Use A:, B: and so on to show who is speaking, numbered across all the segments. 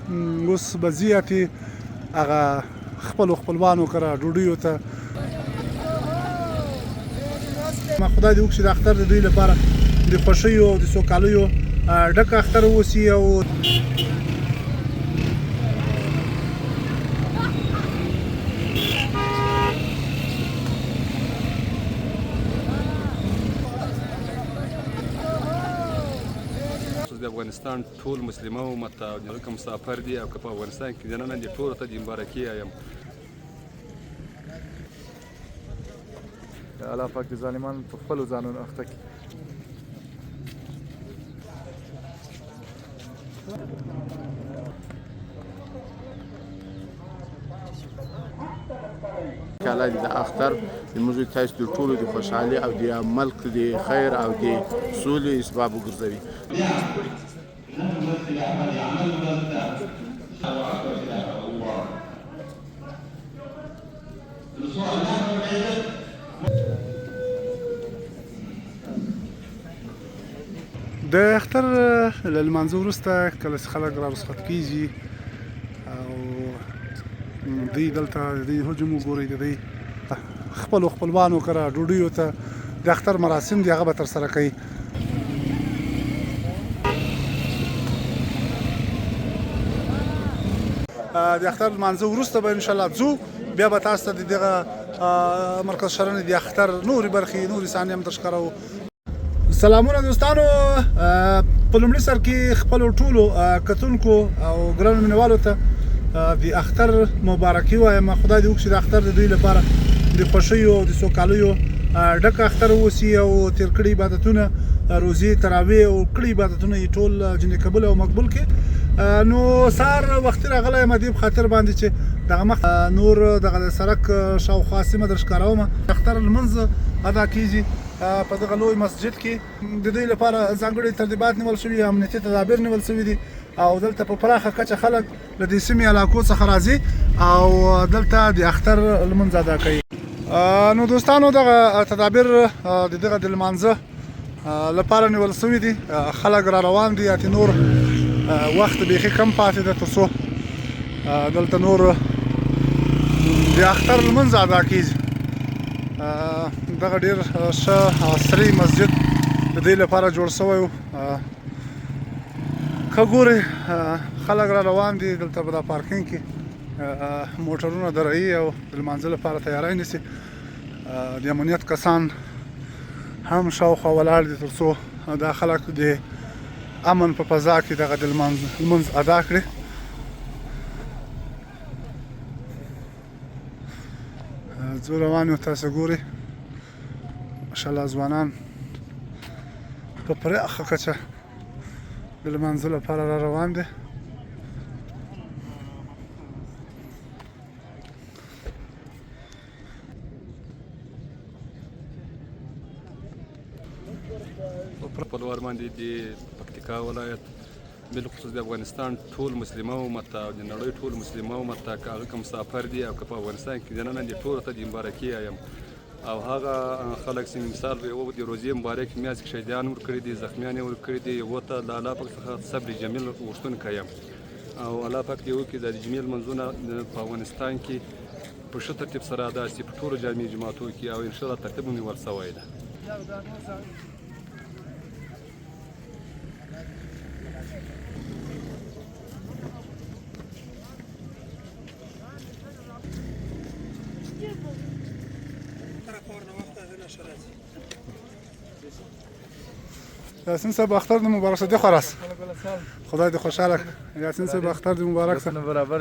A: اوس به ځي اتې هغه خپلو خپلوانو کره ډوډیو ته. خدای دې وکړي چې د اختر د دوی لپاره د خوښیو او د سوکالیو ډک اختر اوسي او
B: د افغانستان ټول مسلمه امت ته او د که مسافر دي او که په افغانستان کې دننه دي ټولو ته د مبارکي وایم.
C: الله پاک د ظالمانو په خپلو ځانونو اخته کړي.
D: الله دې د اختر د موږ تاسو د ټولو د خوشحالي او د ملک د خیر او د سولې اسباب وګرځوي.
A: د اختر له لمانځه وروسته کله چې خلک را رخصت کیږي او دوی دلته د دوی حجم وګورئ، د دوی خپلو خپلوانو کره ډوډیو ته د اختر مراسم دي، هغه به ترسره کوي. د اختر لمانځه وروسته به ان شاء الله ځو، بیا به تاسو ته د دغه مرکز شرنې د اختر نورې برخې نورې صحنې هم درښکاروو. سلامونه دوستانو، په لومړي سر کې خپل ټولو کتونکو او ګرانو مینوالو ته د اختر مبارکي وایم. خدای دې وکړي د اختر د دوی لپاره د خوښیو او د سوکالیو ډک اختر اوسي او تیر کړي عبادتونه، روزي، تراوی او کړي عبادتونه یې ټول جنې قبول او مقبول کړي. نو سهار وختي راغلی یم دې په خاطر باندې چې دغه مخ نور دغه د سړک شاوخوا سیمه در ښکاروم. اختر لمونځ ادا کیږي په دغه لوی مسجد کې. د دوی لپاره ځانګړي ترتیبات نیول شوي، امنیتي تدابیر نیول شوي دي او دلته په پراخه کچه خلک له دې سیمې علاقو څخه راځي او دلته د اختر لمونځ ادا کوي. نو دوستانو، دغه تدابیر د دغه د لمانځه لپاره نیول شوي دي. خلک را روان دي، اتې نور وخت بیخي کم پاتې ده تر څو دلته نور د اختر لمونځ ادا کیږي. دغه ډیر ښه عصري مسجد د دې لپاره جوړ شوی و. که ګورئ خلک را روان دي، دلته په دا پارکینګ کې موټرونه دروي او د لمانځه لپاره تیاری نیسي. د امنیت کسان هم شاوخوا ولاړ دي تر څو دا خلک د امن په فضا کې دغه د لمونځ ادا کړي. ځو روان یو، تاسو ګورئ ماشاءالله ځوانان په پراخه کچه د لمانځه لپاره را روان دي.
B: په لور باندې د پکتیکا ولایت بالخصوص د افغانستان ټول مسلمه امت ته او د نړۍ ټول مسلمه امت ته، که هغه که مسافر دي او که په افغانستان کې دننه دي، ټولو ته د مبارکي وایم. او هغه خلک چې مثال یو د روزې مبارک میاشت کې شهیدان ورکړي دي، زخمیان یې ورکړي دي، یو ته له الله پاک څخه صبر جمیل غوښتونکی یم او الله پاک دې وکړي د جمعې لمونځونه په افغانستان کې په ښه ترتیب سره ادا شي په ټولو جامع جوماتو کې او انشاءالله ترتیب هم نیول شوی ده.
A: یاسین صاحب اختر دې مبارک شه. دې خلاص خدای دې خوشاله کړه. یاسین صاحب اختر دې مبارک شه،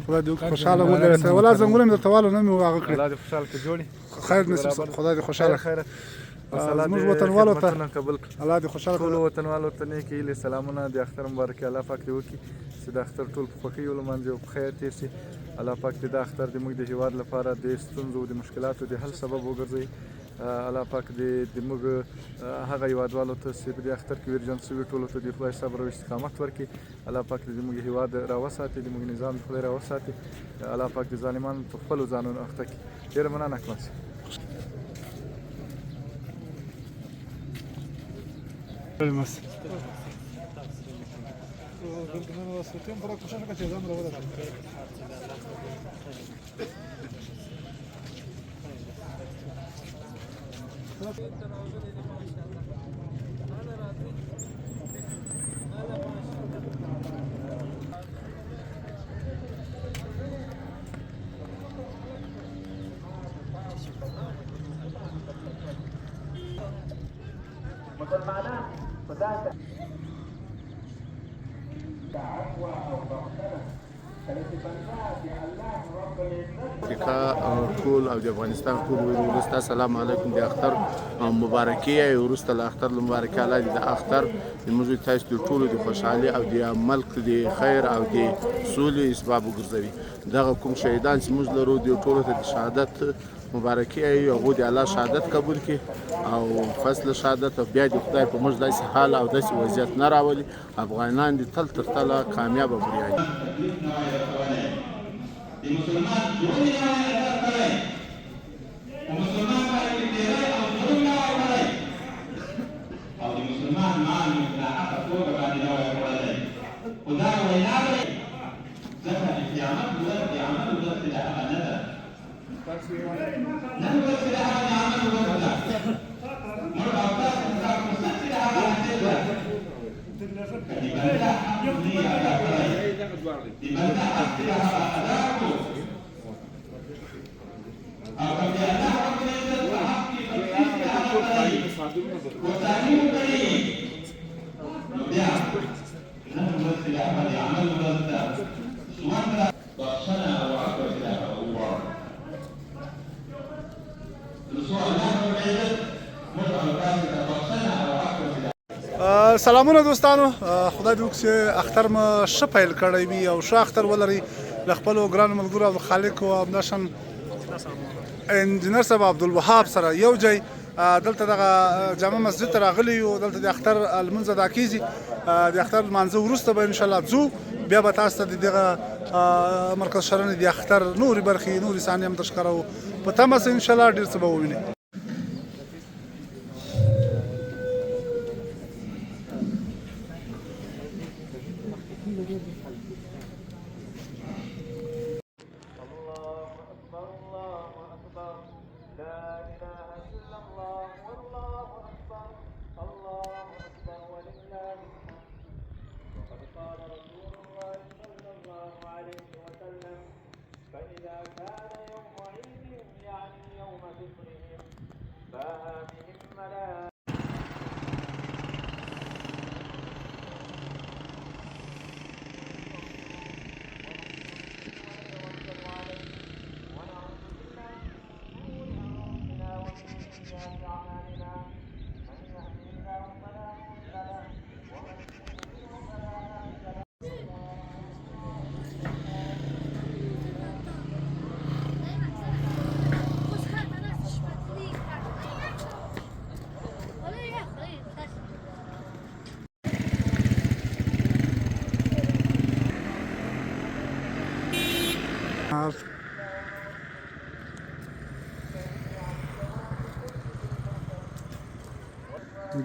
A: خدای دې خوشاله ولري. ولا زنګونه مې درته والو نه مې هغه کړې.
C: الله دې خوشاله کړي. جوړي
A: خیر نصیب شه، خدای دې خوشاله کړي. زموږ وطنوالو ته الله دې خوشاله
C: کړي. ټولو وطنوالو ته نیکې هیلې، سلامونه، د اختر مبارکي. الله پاک دې وکړي چې د اختر ټول په خوښۍ ولمانځي او په خیر تېر شي. الله پاک دې دا اختر د موږ د هیواد لپاره د ستونزو او د مشکلاتو د حل سبب وګرځوي. الله پاک دې د موږ هغه هیوادوالو ته چې په دې اختر کې ویرجن شوي ټولو ته د خدای صبر او استقامت ورکړي. الله پاک دې زموږ هیواد راوساتي، د موږ نظام د خدای راوساتي. الله پاک دې ظالمان په خپلو ځانونو اخته کړي. ډېره مننه اکمل صاحب.
D: افریقا ټول او د افغانستان ټول ولس ته السلام علیکم د اختر مبارکي او وروسته له اختر مبارکي الله دې د اختر د موږ تاسو د ټولو د خوشحالي او د ملک د خیر او د سولې اسباب وګرځوي. دغه کوم شهیدان چې موږ لرو د ټولو ته د شهادت مبارکي ایو، هغو د الله شهادت قبول کړي او فصل شهادت، او بیا د خدای په موږ داسې حال او داسې وضعیت نه راولي. افغانان دې تل تر تله کامیاب او بریالي.
E: د مسلمان ژوند یې نه وای ادا کړی، په مسلمان باندې تېری او ظلم نه وای کړی او د مسلمان مال مې په ناحقه توګه باندې نه وای خوړلی، خو دا وینا به ځکه د قیامت ورځ د عمل ورځ چې د هغه نه ده، نن ورځ چې د هغه د عمل ورځ ده، موږ او تاسو دا فرصت چې د هغه حاصل ده، که د بنده حق نه یې ادا کړی، د بنده حق چې د هغه ادا کړو او که د الله رب العزت په حق کې تقصیر چې د هغه کړی، کوتاهي وکړي، نو بیا نن ورځ چې د هغه د عمل ورځ ده، ژوند بخښنه او عفوه چې د هغه وغواړو، تر څو الله رب العزت موږ او تاسو ته بخښنه او عفوه چې
A: سلامونه دوستانو، خدای دې وکړي چې اختر مو ښه پیل کړی وي او ښه اختر ولرئ له خپلو ګرانو ملګرو عبدالخالق او همداشان انجینر صاحب عبدالوهاب سره یو ځای دلته دغه جامع مسجد ته راغلي یو. دلته د اختر لمونځ ادا کیږي. د اختر لمانځه وروسته به انشاءالله ځو، بیا به تاسو ته د دغه مرکز شرنې د اختر نورې برخې نورې صحنې هم درښکاروو. په تمه سئ، انشاءالله ډېر څه به ووینئ.
F: الله أكبر الله أكبر لا إله إلا الله والله أكبر الله أكبر ولله الحمد. وقد قال رسول الله صلى الله عليه وسلم: فإذا كان يوم عيدهم يعني يوم فطرهم باها بهم ملائكة ونتوكل عليه ونعوذ بالله من شرور أنفسنا ومن سيئات أعمالنا، من يهده الله فلا مضل له ومن يضلل فلا هادي له.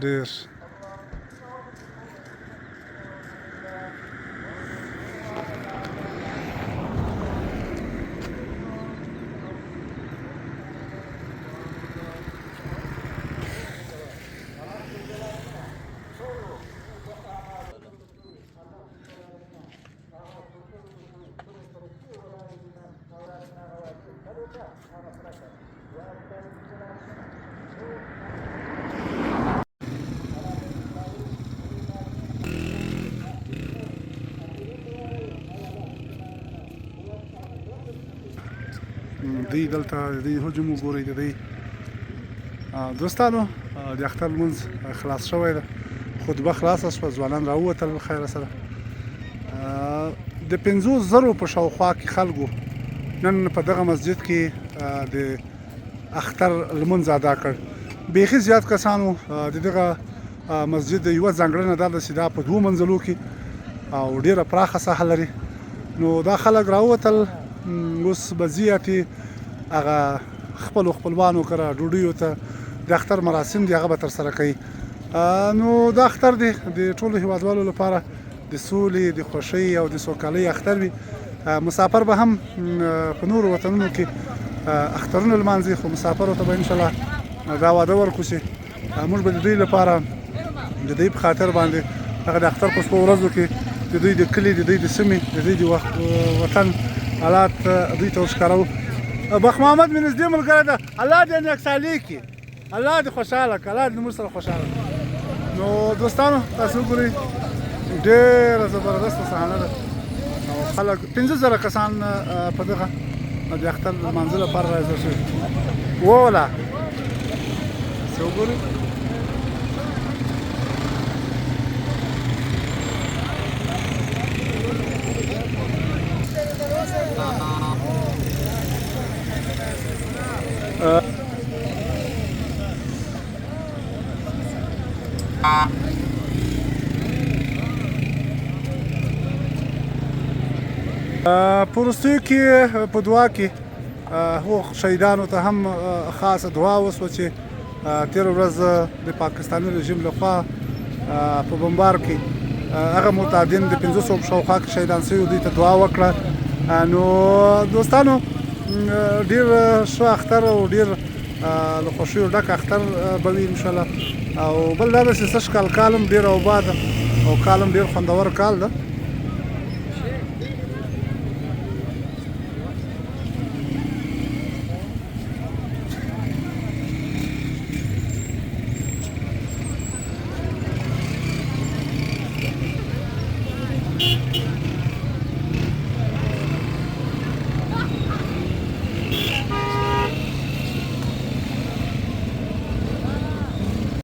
A: ډېر دوی دلته د دوی حجم وګورئ. د دوی دوستانو د اختر لمونځ خلاص شوی ده، خطبه خلاصه شوه، ځوانان راووتل خیره سره. د 50,000 په شاوخوا کې خلکو نن په دغه مسجد کې د اختر لمونځ ادا کړ. بیخي زیات کسانو. د دغه مسجد یوه ځانګړنه دا ده چې دا په دوو منزلو کې او ډیره پراخه ساحه لري. نو دا خلک راووتل، اوس به ځي اتې هغه خپلو خپلوانو کره ډوډیو ته، د اختر مراسم دي هغه به ترسره کوي. نو دا اختر دی د ټولو هیوادوالو لپاره د د سولې، د خوښۍ او د سوکالۍ اختر وي. مسافر به هم په نورو وطنونو کې اخترونه لمانځي، خو مسافرو ته به ان شاء الله دا وعده ورکړو چې موږ به د دوی لپاره د دوی په خاطر باندې هغه د اختر په شپو ورځو کې د دوی د کلي، د دوی د سیمې، د دوی د وطن حالات دوی ته ورښکاروو. بخت محمد مې نږدې ملګری ده، الله دې نیک صالح کړي، الله دې خوشحاله کړه، الله دې موږ سره خوشحاله کړه. نو دوستانو تاسو وګورئ، ډېره زبردسته صحنه ده او خلک 5000 کسان په دغه د اختر لمانځه لپاره راځي شوي ووله. تاسو وګورئ. په وروستیو کې په دعا کې هغو شهیدانو ته هم خاصه دعا وشوه چې تېره ورځ د پاکستاني رژیم لخوا په بمبار کې هغه معتادین د 500 په شاوخوا کې شهیدان شوي، دوی ته دعا وکړه. نو دوستانو ډیر ښه اختر او ډیر له خوښیو ډک اختر به وي ان شاء الله. او بل دا ده چې سږ کال کال هم ډیر آباد او کال هم ډیر خوندور کال ده.